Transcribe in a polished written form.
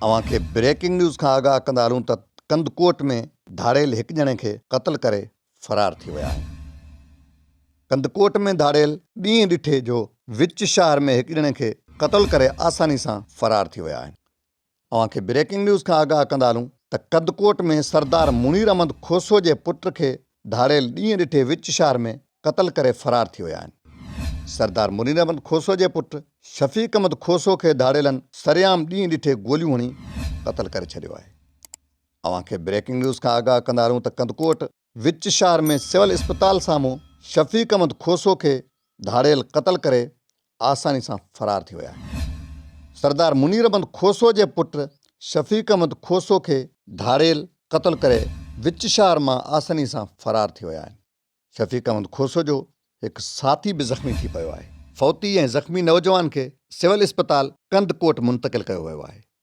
اوهان کي breaking news کان آگاهه ڪندا هلون ته ڪنڌڪوٽ ۾ ڌاڙيل هڪ ڄڻي کي قتل ڪري فرار ٿي ويا آهن. ڪنڌڪوٽ ۾ ڌاڙيل ڏينهن ڏٺي جو وچ شهر ۾ هڪ ڄڻي کي قتل ڪري آساني سان فرار ٿي ويا آهن. اوهان کي بريڪنگ نيوز کان آگاهه ڪندا هلون ته ڪنڌڪوٽ ۾ سردار منير احمد کوسو جي پٽ کي ڌاڙيل ڏينهن ڏٺي وچ شهر ۾ قتل ڪري فرار ٿي ويا آهن. سردار منير احمد کوسو جي پٽ شفيق احمد کوسو کي ڌاڙيلن سرعام ڏينهن ڏٺي گوليون هڻي قتل ڪري ڇڏيو آهي. اوهان کي بريڪنگ نيوز کان آگاهه ڪندا هلون ته ڪنڌڪوٽ وچ شهر ۾ سول اسپتال سامهون شفيق احمد کوسو کي ڌاڙيل قتل ڪري آساني سان فرار ٿي ويا آهن. سردار منير احمد کوسو جي پٽ شفيق احمد کوسو کي ڌاڙيل قتل ڪري وچ شهر مان آساني سان فرار ٿي ويا آهن. شفيق احمد کوسو جو هڪ ساٿي به زخمي ٿي پيو آهي. فوتي ۽ زخمي نوجوان کي سول اسپتال ڪنڌڪوٽ منتقل ڪيو ويو آهي.